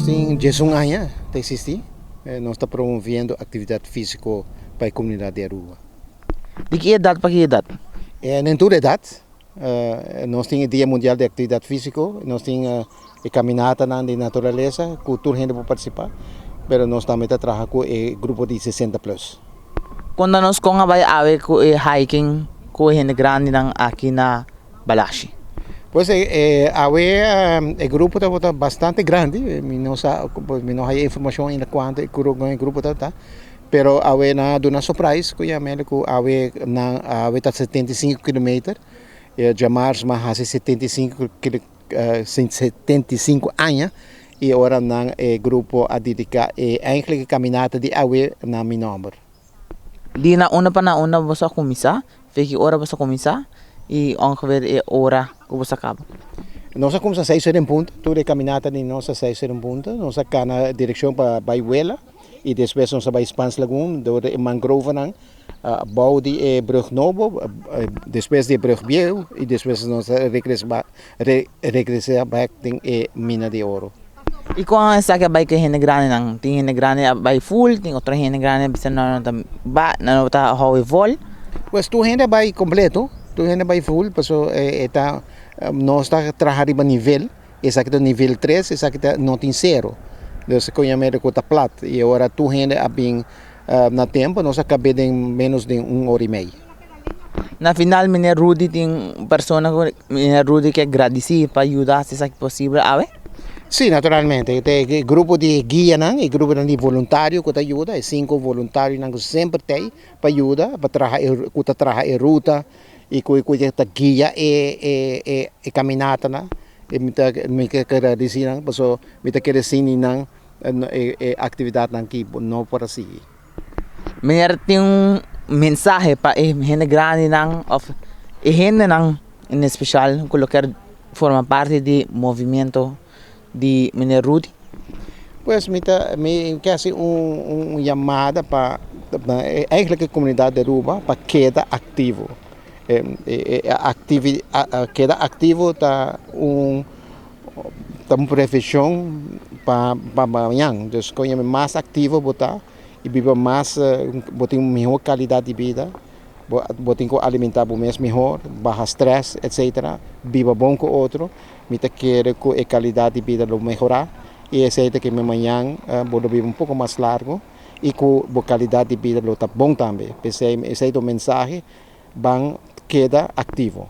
Nos tin 11 aña ta existi. Nos ta promoviendo actividad fisico pa e comunidad di Aruba. Di ki edad pa ki edad? Na tur edad. Nos tin Dia Mundial di Actividad Fisico, nos tin e caminata di naturalesa, cu tur hende por participa, pero nos tambe ta traha cu e grupo di 60 plus. Conta nos con a bay awe cu e hiking cu hende grandi nan aki na Balashi? Pues awe e grupo ta bastante grandi, mi no sa, mi no hay informacion ainda cuanto e grupo ta, pero awe nan a duna surprise cu yama cu awe nan awe ta 75 km, diamars m'a haci 75 aña y ora nan e grupo a dedica e eigenlijk caminata di awe na mi nomber. Di na unda pa na unda boso a cuminsa? Fe ki ora boso a cuminsa? Y ongeveer e ora cu boso a caba? Nos a cuminsa 6 or en punto, tur e caminata di nos a 6 or en punto. Nos a cana direccion pa bay Wela y despues nos a bay Spans Lagoon, door e mangrove nan, bou di e brug nobo, despues di e brug bieu y despues nos a regresa back den e mina di oro. Y con esaki a bay cu hende grandi nan? Tin hende grandi a bay full, tin otro hende grandi a bisa nan no ta ba, nan no ta hou vol. Pues tur hende bay completo, tur hende bay full, paso ta nos ta traha riba nivel, esaki ta nivel 3, esaki ta no tin cero. Dus cu yama cu ta plat y ora tur hende a bin na tempo, nos a caba den menos di un ora y mei. Na final, meneer Rudy, tin persona cu meneer Rudy kier gradici pa yuda si esaki posibel awe? Si, naturalmente. E grupo di guia nan, e grupo di voluntario cu ta yuda, e cinco voluntario nan cu semper tin pa yuda, pa traha, cu ta traha e ruta y cu ta guia e caminata nan. Y mi kier gradici nan, paso mi ta kere sin nan e actividad nan aki no por sigui. Meneer, tin un mensahe pa e hende grandi nan of e hende nan en especial cu lo kier forma parti di movimento di meneer Rudy? Pues mi kier haci un yamada pa eigenlijk e comunidad di Aruba pa keda activo. Keda activo ta un prevencion pa mañan. Dus cu mas activo bo ta y biba mas, bo tin un miho calidad di bida, bo tin cu alimenta bo mes miho, baha stress, etc. Biba bon cu otro, mi ta kere cu e calidad di bida lo mehora y esey ta cu mañan bo biba un poco mas largo y cu e calidad di bida lo ta bon tambe. Esey ta e mensahe, ban keda activo.